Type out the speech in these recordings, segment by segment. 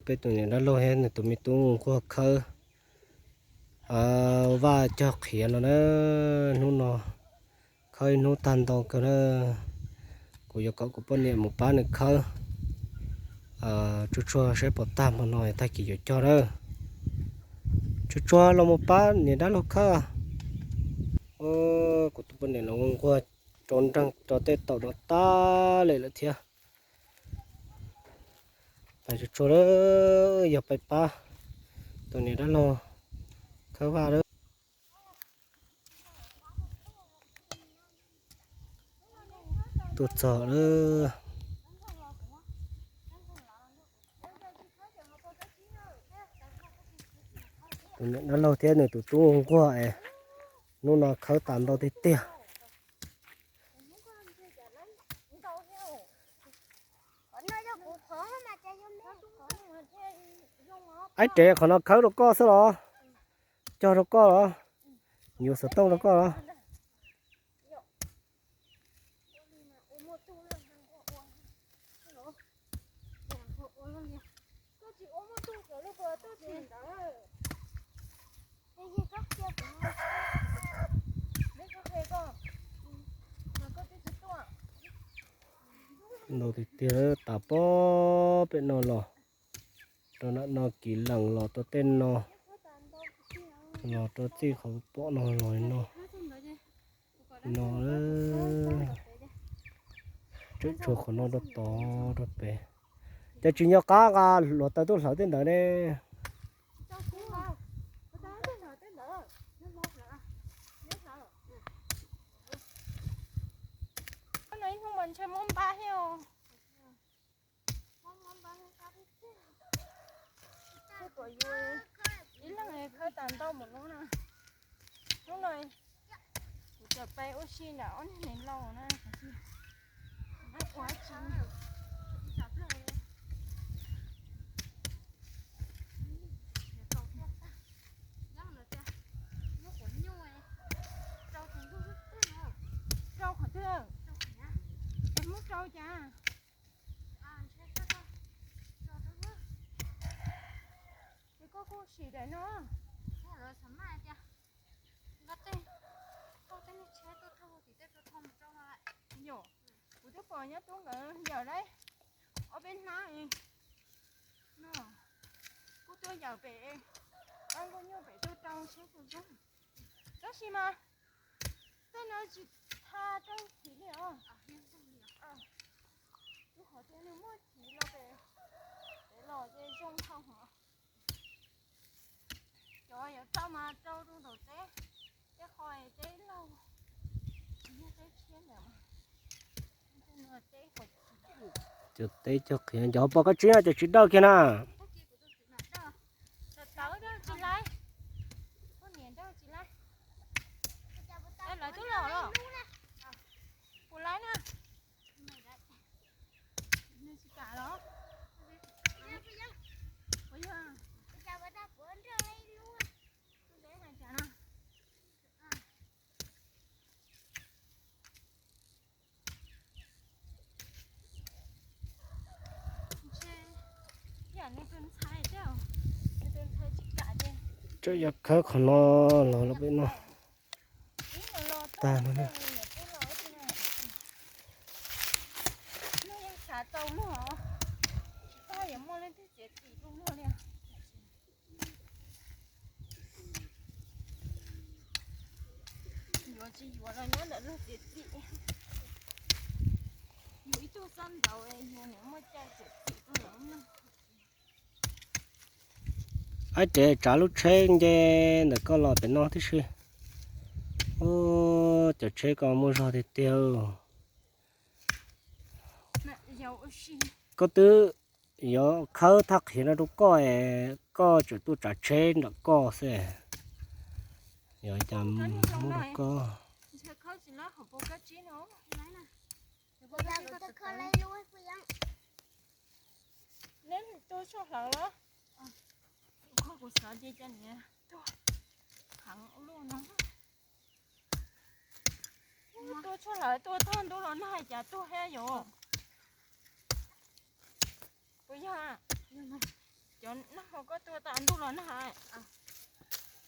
peb tus niam dab laug thiab nws tus me tub nquag khawb vaj cog qhiav no na. Hnub no khawb ib hnub tag ntau kawg na. Kuv yuav kom kuv poj niam mus pab nws khawb tsuag tsuag saib puas tag hmo no tag kis yuav cog na. Tsuag tsuag los mus pab niam dab laug khawb. Kuv tus poj niam los nquag rau nreeg rau tej taum no tas li lawm thiab. Pais tsuag tsuag lawm, yog pais pab tus niam dab laug khawb vaj lawm. Tuaj txog lawm. Tus niam dab laug thiab nws tus tub nquag es hnub no khawb tas ntau tiag tiag. Aib, rev qhov no khawb rau koj xwb los? Cog rau koj los? Yuav xov tooj rau koj los? Ntau tiag tiag, tas pob pem no los rau nram no, kis lees los rau tej no, los rau txij qhov pom no los no, no tseem tshuav qhov no rau tod rau pem. Ces tsis nco qab nqa hluav taws tuaj hlawv tej ntawd ne. Ib leeg khawb tas ntau npaum no na. Hnub no kuv txawm pais ua si nram ob niag nees laus na. Rau qhov twg? Es muab rau cas? Ces koj kuj sim daim no. Yog, kuv twb pom nyob tub nkawd yawm lawm ob peb hnab no. Kuj tuaj yawm pem, pab nkauj nyuj pem tuaj rau seb puas zoo. Tab sis mas tej no tsis tha rau chiv li os. Kuv qhov tias nws muaj chiv los pem, pem los ces zoo dhau hov. Cov yuav rau mas rau rau nraum teb, tej qho teb laug, tsis yog teb tshiab ntawd. Cov teb cog qhiav, cov hauv paus kab tsib no ces tsis dawj kiag na. Tsis laiv, poj niam nrauj tsis laiv. Lawv twb los los. Puas laiv na? Nws tsis kam los. Puas yog? Hais cas no? Tseem yuav khawb qhov no los los pem no. Tag no na. Yuav tsis yuav los nyob ntawm luag txiav txim. Yus ib tug xob ntaus yus niam muaj cai txiav txim rau lawv mloog. Ab, ces tsav lub tsheb nce ntawm koj los pem no tib si. Ub, cov tsheb koj muaj zog tiag tiag. Koj twb yuav khawb thaj qhiav no rau koj es koj tseem tuaj tsav tsheb nram koj xwb. Yuav cas muab rau koj. Neb tua tshuaj hlawv los? Kuv xav tias cov niam tua heev ua luaj no. Tua tshuaj hlawv tua tag ntuj los nag cas tuag thiab yom? Puas yog? Nag hmo koj tuaj tas ntuj los nag,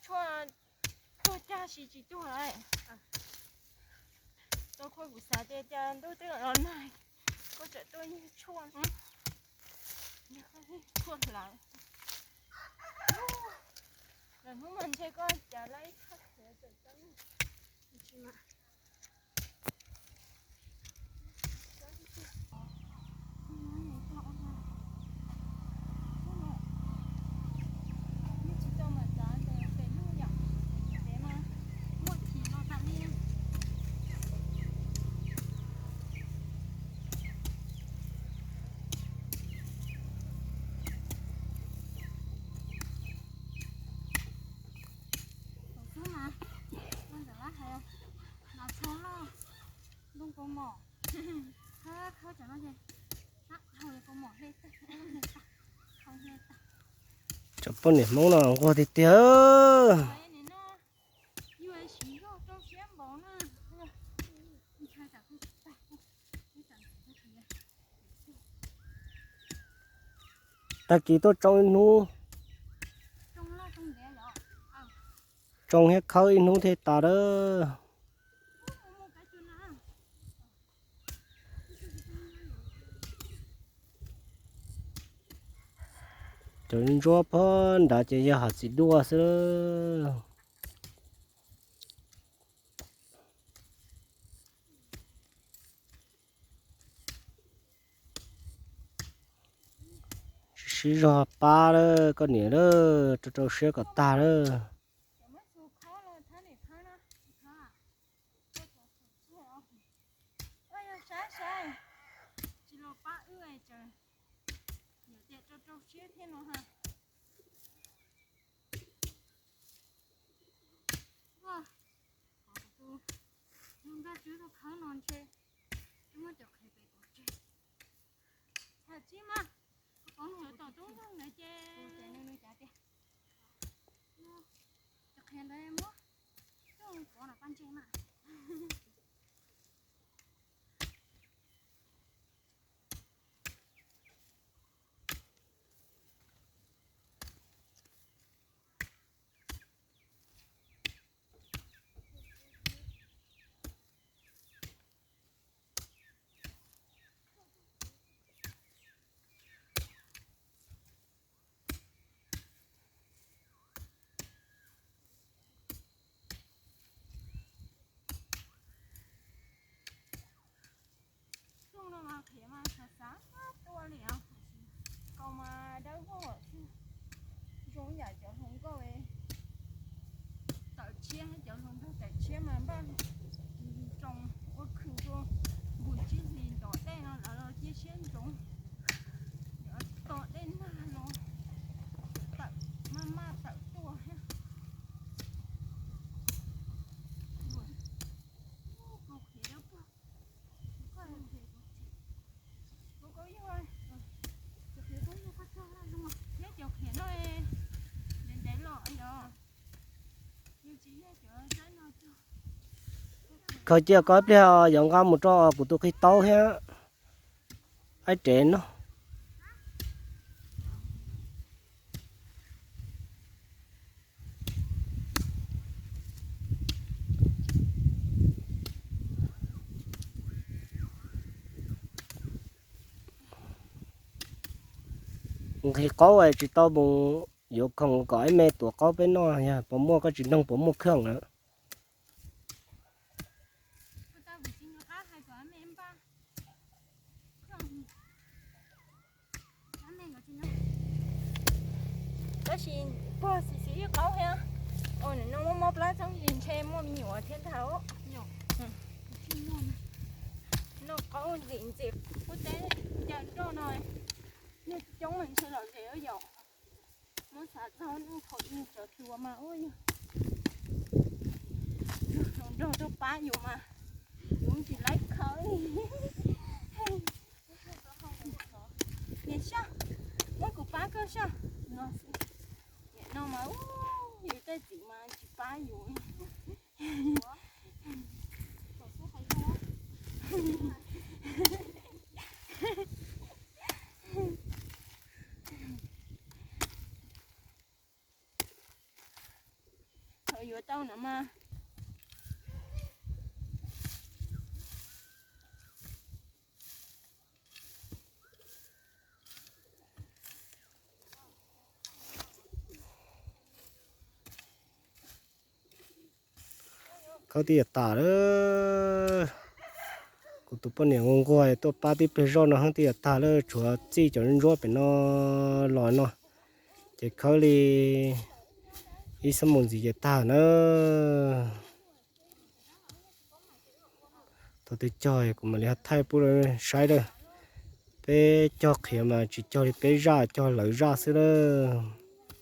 tshuaj tuag cag si tsis tuag lawm. Tau khuaj kuv xav tias cas ntuj twb los nag, koj tseem tuaj nyuag tshuaj, tshuaj hlawv. Lwm hnub mas ntshe koj cav lawm ib thaj khiav tseem tau. Xub mas, ua ntawm lab hais, los txog loj, npoo kaus mom, khawb khawb cov no ces, sab dhau li kaus mom hle tag, hle tag, khau hle tag. Cov poj niam Hmoob no nquag tiag tiag. Nim no yus siv zog rau siab npaum na, ntshai tsam kuv tag, ib tsam tag kis tuaj tsoo ib hnub, tsoo thiab khawb ib hnub thiaj tas lawm. Cov ntsuab pob nrad ces yog hav txiv duaj xwb. Siv zog pab lawm koj niam lawm, rau rau siab kom tag lawm. Tsis los pab wb es tseem yam tias rau rau siab thiab no ha. Ua, qhov kuv tus nug Nkaj Tswb tau khawb no ntshe twb muab cov qhiav pem pov tseg. Txhais tsis mas, qhov qhov tom tub nkeeg ntawd ces nws nws cav tias cov qhiav ntawd muab coj pov los pab ntse mas. Rooj no mas qhiav mas xav xav tuaj li os. Kaus mas dawb vog xwb, zoo yam cov hluas nkauj tawm tshiab, cov hluas nraug tawm tshiab mas npaj tsoo ua khw rau npus tsib hlis ntom dej no lawv los cia siab ntsoov, tos dej nag los tawm maj maj tawm tuaj thiab. Thiab cov qhiav no ntev ntev los yog. Khaws cia koj ib pliag, yuav nqa mus rau kuv tus qhib taub thiab. Aib rev no. Nqhis qaub tsis tau mus yuav khoom kom ib me tuav qaub peb noj, yog puas muaj, koj tsis noog puas muaj khoom na. Tab sis pog xis xis ib qaub thiab. Ua nws no muaj mob plab txob zis ntshe muaj me nyuam thiab ntag. Noj qaub ntxim ntxim. Ua teb ncaws nroj no, niag coob ntshe lom zem yom. Muab xav txog nej thaum ub cov hluas mas ua yog hluas nraug tuaj pab yus mas yus tsis laib khawb li. Niam sab, muab kuv pab koj sab no xwb. Nim no mas yus tej txiv mas tsis pab yus. Yuav tau no mas. Khawb twb yuav tag lawm. Kuv tus poj niam nquag nquag tuaj pab tib pliag zoj no heev twb yuav tag lawm, tshuav txij cov ntsuab pem no los no, ces khawb li ib xuab moos ntxiv ces tag na. Thaum twg cog kuv mam li ho thaij pub saib lawm. Peb cog qhiav mas tsis cog li peb zaj, cog lawv zaj xwb lawm.